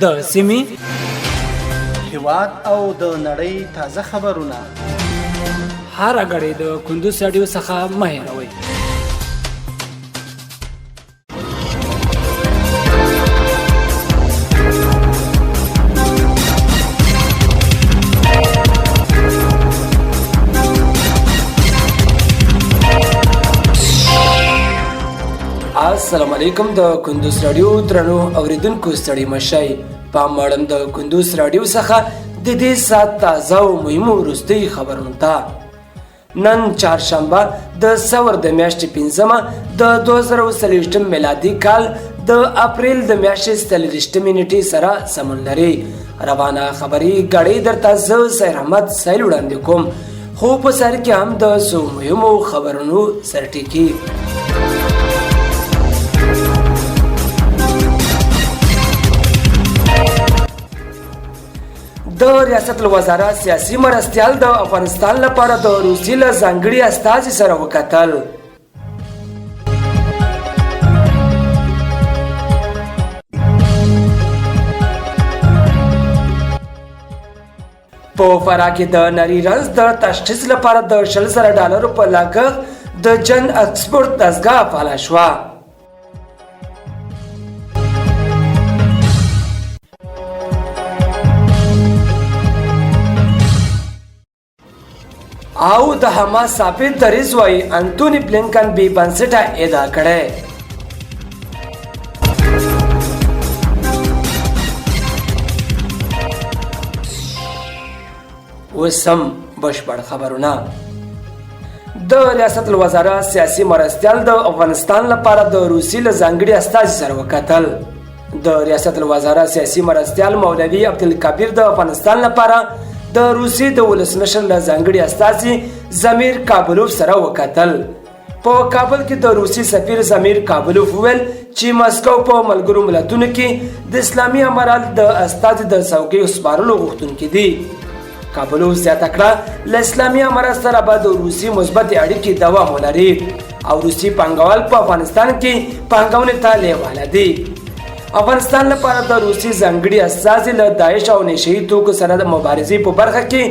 د سیمې، هیواد او د نړۍ تازه خبرونه هره ګړۍ د کندوز راډیو څخه مه هېروئ. السلام علیکم د کندوز راډیو درنو اوریدونکو، ستړي مشئ. پام اړم د کندوز راډیو څخه د دې ساعت تازه او مهمو وروستیو خبرونو ته. نن چهارشنبه د ثور د میاشتې 5مه د 2023 میلادي کال د اپریل د میاشتې 24مې نیټې سره سمون لري. روانه خبري ګړۍ درته زه سیر احمد سیل وړاندې کوم، خو په سر کې هم د څو مهمو خبرونو سرټکي. د ریاست الوزرا سیاسي مرستیال د افغانستان لپاره د روسیې له ځانګړي استازي سره وکتل. په فراه کې د نري رنځ د تشخیص لپاره د 20,000 ډالرو په لګښت د جن اکسپورت دستګاه فعاله شوه. او د حماس ثابت دریځ وایي انتوني بلینکن بې بنسټه ادعا کړې. اوس هم بشپړ خبرونه. د ریاست الوزرا سیاسي مرستیال د افغانستان لپاره د روسیې له ځانګړي استازي سره وکتل. د ریاست الوزرا سیاسي مرستیال مولوي عبدالکبیر د افغانستان لپاره د روسیې د ولسمشر له ځانګړي استازي ضمیر کابلوف سره وکتل. په کابل کې د روسي سفیر ضمیر کابلوف وویل چې مسکو په ملګرو ملتونو کې د اسلامي امارت د استازي د څوکیو سپارلو غوښتونکي دي. کابلوف زیاته کړه، له اسلامي امارت سره به د روسیې مثبتې اړیکې دوام ولري او روسي پانګوال په افغانستان کې پانګونې ته لیواله دي. افغانستان لپاره د روسي ځانګړي استازي له داعش او نشهيي توکو سره د مبارزې په برخه کې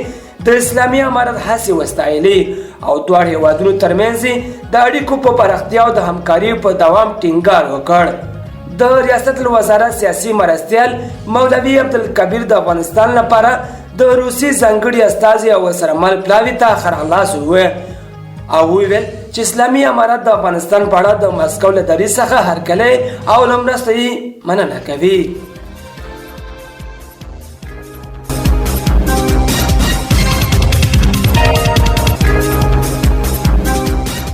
د اسلامي امارت هڅې وستایلې او دواړو هېوادونو ترمنځ د اړیکو په پراختیا او د همکاریو په دوام ټینګار وکړ. د ریاست الوزرا سیاسي مرستیال مولوي عبدالکبیر د افغانستان لپاره د روسي ځانګړي استازي او ورسره مل پلاوي ته ښه راغلاست وویل او وویل چې اسلامي امارت د افغانستان په اړه د مسکو له دریځ څخه هرکلی او له مرستې یې مننه کوي.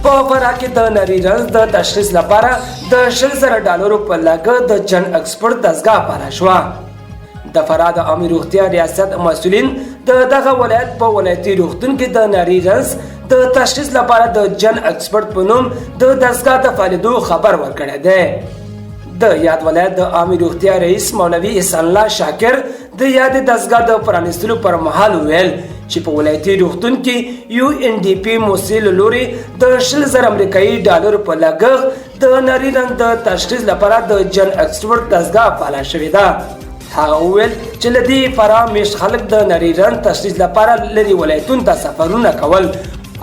په فراه کې د نري رنځ د تشخیص لپاره د 20,000 ډالرو په لګښت د جن اکسپورت دستګاه فعاله شوه. د فراه د عامې روغتیا ریاست مسؤلین د دغه ولایت په ولایتي روغتون کې د نري رنځ د تشخیص لپاره د جن اکسپرت په نوم د دستګاه د فعالېدو خبر ورکړی دی. د یاد ولایت د عامې روغتیا رئیس مولوي احسان الله شاکر د یادې دستګاه د پرانیستلو پر مهال وویل چې په ولایتي روغتون کې یو ان ډي پي موسسې له لوري د 20,000 امریکایي ډالرو په لګښت د نري رنګ د تشخیص لپاره د جن اکسپورت دستګاه فعاله شوې ده. هغه وویل چې له دې فراه مېشت خلک د نري رنګ تشخیص لپاره لرې ولایتونو ته سفرونه کول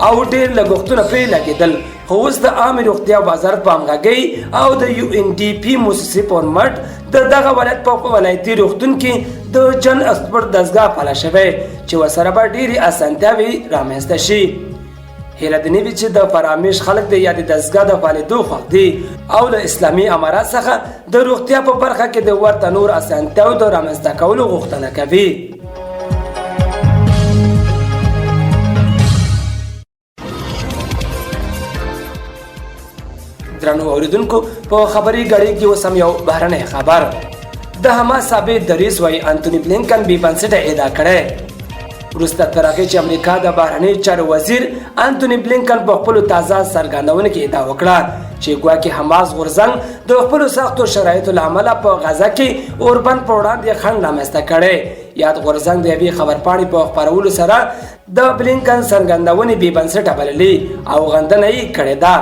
او ډېر لګښتونه پرې لګېدل، خو اوس د عامې روغتیا وزارت په همغږۍ او د یو ان ډي پي موسسې پر مټ د دغه ولایت په ولایتي روغتون کې د جن اکسپورت دستګاه فعاله شوې چې ورسره به ډېرې اسانتیاوې رامنځته شي. هیره دې نه وي چې د فرامېش خلک د یادې دستګاه د فعالېدو خوښ دي او له اسلامي امارت څخه د روغتیا په برخه کې د ورته نور اسانتیاو د رامنځته کولو غوښتنه کوي. درنو اوریدونکو، په خبري ګړۍ کې اوس هم یو بهرنی خبر. د حماس ثابت دریځ وایي انتوني بلینکن بې بنسټه ادعا کړې. وروسته تر هغې چې امریکا د بهرنیو چارو وزیر انتوني بلینکن په خپلو تازه څرګندونو کې ادعا وکړه چې ګواکې حماس غورځنګ د خپلو سختو شرایطو له امله په غزه کې اوربند په وړاندې خنډ رامنځته کړی، یاد غورځنګ د یوې خبرپاڼې په خپرولو سره د بلینکن څرګندونې بې بنسټه بللې او غندنه یې کړې ده.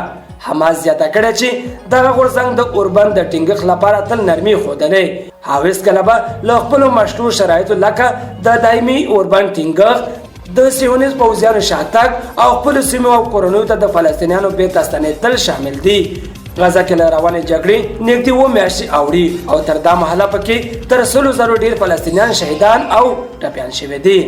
حماس زیاته کړې چې دغه غورځنګ د اوربند د ټینګښت لپاره تل نرمي ښودلې او هېڅکله به له خپلو مشروع شرایطو لکه د دایمي اوربند ټینګښت، د صهیونیست پوځیانو شاتګ او خپلو سیمو او کورنیو ته د فلسطینیانو بېرته ستنېدل شامل دي. غزه کې له روانې جګړې نږدې اووه میاشتې اوړي او تر دا مهاله پکې تر سلو زرو ډېر فلسطینیان شهیدان او ټپیان شوي دي.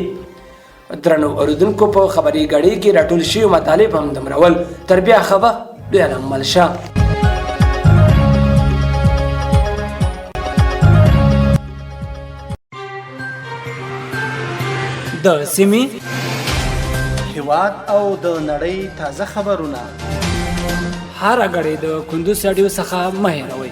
درنو اوریدونکو، په خبري ګړۍ کې راټول شوي مطالب هم دومره ول. تر بیا ښه به لوی الله مل شه. د سیمې، هیواد او د نړۍ تازه خبرونه هره ګړۍ د کندوز راډیو څخه مه هېروئ.